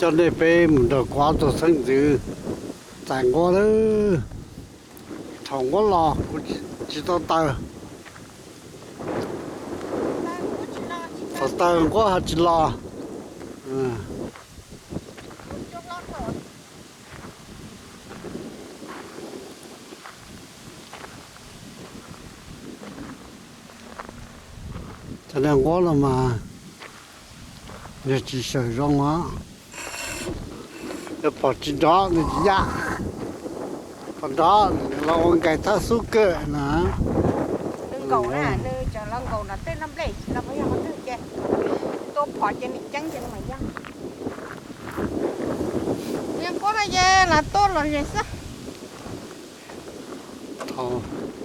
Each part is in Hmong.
Coj nej peb mus nrog kuv ob tug xeeb ntxwv txais nquab lawm. Thaum nquab los kuv tsis tau taws, thaum taws nquab ho tsis los. Cov niag nquab no mas yog tsis xyaw zoo os, yog pom tsis nrov nws tsis yaj, pom nrov nws los ua nkais thab xub kawm na. Nws nkaum na, nws cov los nkaum no tej no nplej tsis los yog qhov twg ces tua phom ces nws ceeb ces nws mam yaj. Niag nquab no ces los tua los zes xwb.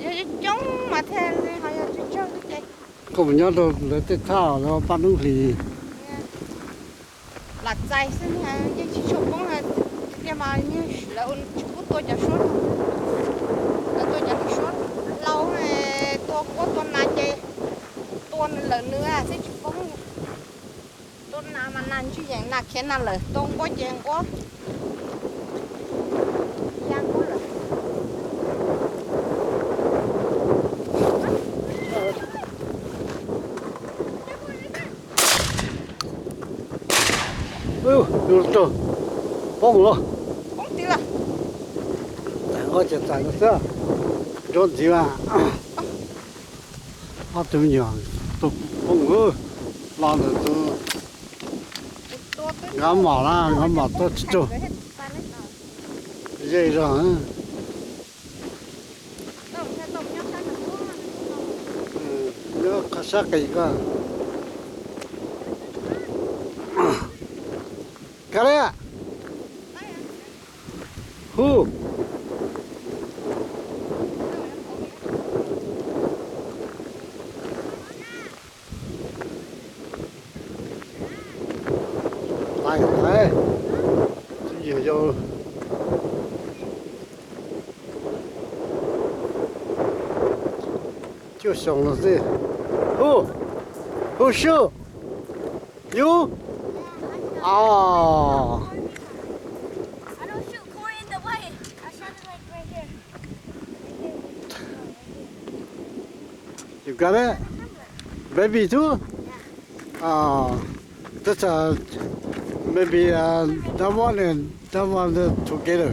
Yog coob mas thiaj li ho yog tsawg tsawg xwb ces. Koj mus nyob rau lawv tej thaj lawv paj noob hlis. Lam txais xwb, yeej tsis tshua poob tiag mas lawv tsis pub tua cov suab, lawv tua cov suab hlau, tua kuab tua nas ces tua lawm nws xwb tsis poob. Tua nas mas nas ntswg yeem nas khiav nas lawm, tua nquab ces nquab ya nquab lawm. Poob los, poob tiag los. Txais nquab ces txais no xwb, nrov ntxiv mas. Ob tug me nyuam tus poob los ntawm tus nkad mom na, nkad mom tuaj tsis tug. Ze zog. Nyob qhov sab qis ko. Kab liam. Hu. Lais lais, twb yog yau cuaj xyoo no xwb. Hu, hu shu, you, o. You got it? Baby too? Oh, that's a, maybe uh, that one and that one uh, together.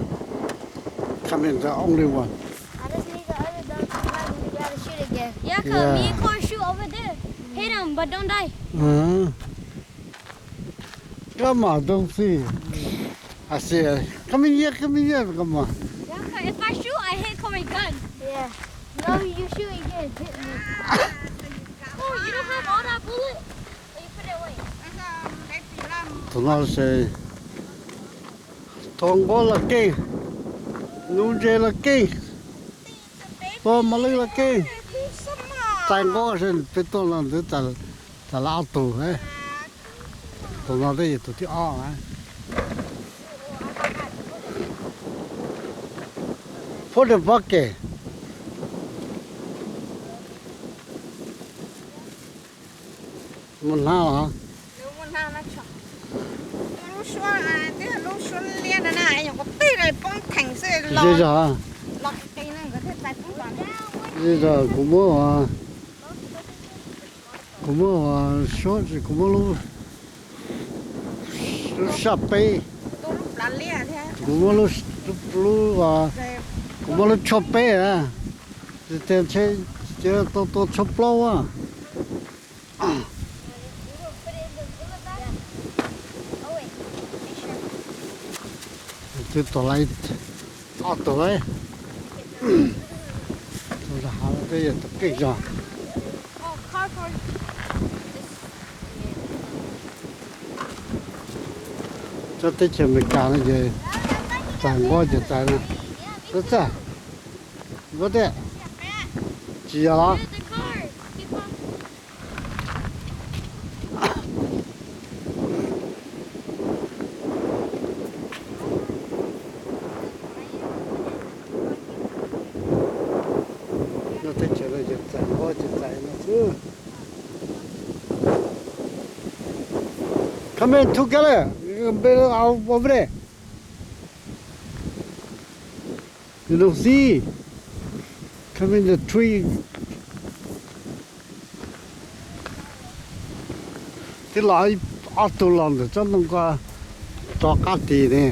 Coming the only one. I just need the other dog to come and we gotta shoot again. Yeah, 'cause me and Corey shoot over there. Hit him, but don't die. Uh-huh. Come on, don't see. I see. Come in here, come in here, come on. Yeah, 'cause if I shoot, I hit Corey gun. Yeah. No, you shoot again. Hit me. Oh, you don't have all that bullet? Oh, you put it away. Tus no ces thov nquab los keej, nuv ntses los keej, tua mos lwj los keej, txais nquab seb peb tuaj no ntawd txais lawv ob tug. Tus no twb yog tus thib ob. Put the bucket. Muaj hnab los? Lub suab, lub suab liab no na, nyuam qhuav tig poob theem xwb los. Kuv muab, kuv muab suab, kuv muab lub, lub saj peb, kuv muab lub, lub, kuv muab lub tshuaj peb, tsis tias ntshe tau tua tshuaj plaub a. Twb tua lawm ob tug, tus hav no twb yog tus keej zog. Tsob teb chaws Amelikas no ces txais nquab ces txais no. Txaj, nquab tiag, tsis yog los? Nyob teb chaws no ces txais nquab ces txais no xwb. Come in together. Over there. You don't see? Come in the tree. Twb los ob tug los ntawm tsob ntoo ko rov qab tis ne.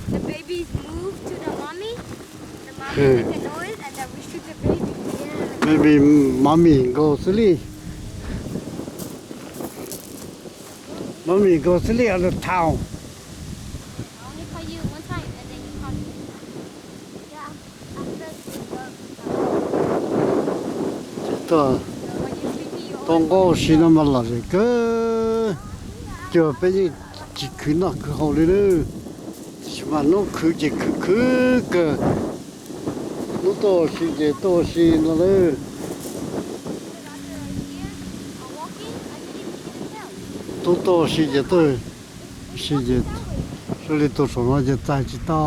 The babies move to the mommy. The mommy make a noise and then restrict the baby. Yeah. Maybe mommy go sleep. Mommy go sleep at the town. I only call you one time and then you call me. Yeah, I'm, I'm very good. Ces tuaj, tuaj nqaub si no mas lom zem kawg, cuag peb yeej tsis khwv noj khwv haus li lawm, tiam sis mas hnub khwv ces khwv khwv kawg, hnub tuaj ua si ces tuaj ua si no lawm. Hnub tuaj ua si ces tuaj ua si ces, suav li tus saum no ces txais tsis tau.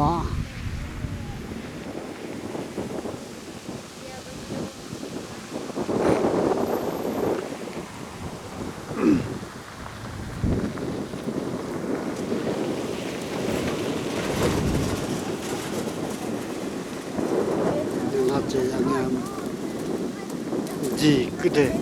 No ces yog ncig kwj deg.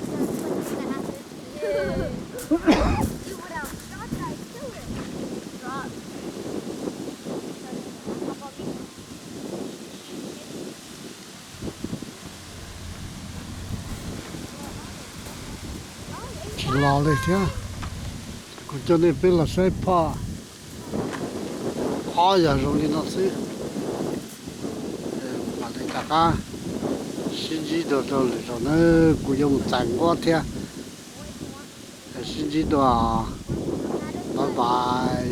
Tsis los li thiab. Kuv coj nej peb los saib phaj, ob yam zoo li no xwb. Mam li rov qab sib ntsib dua rau lwm zaus na, kuv yuav mus txais nquab thiab. Sib ntsib dua, bye bye.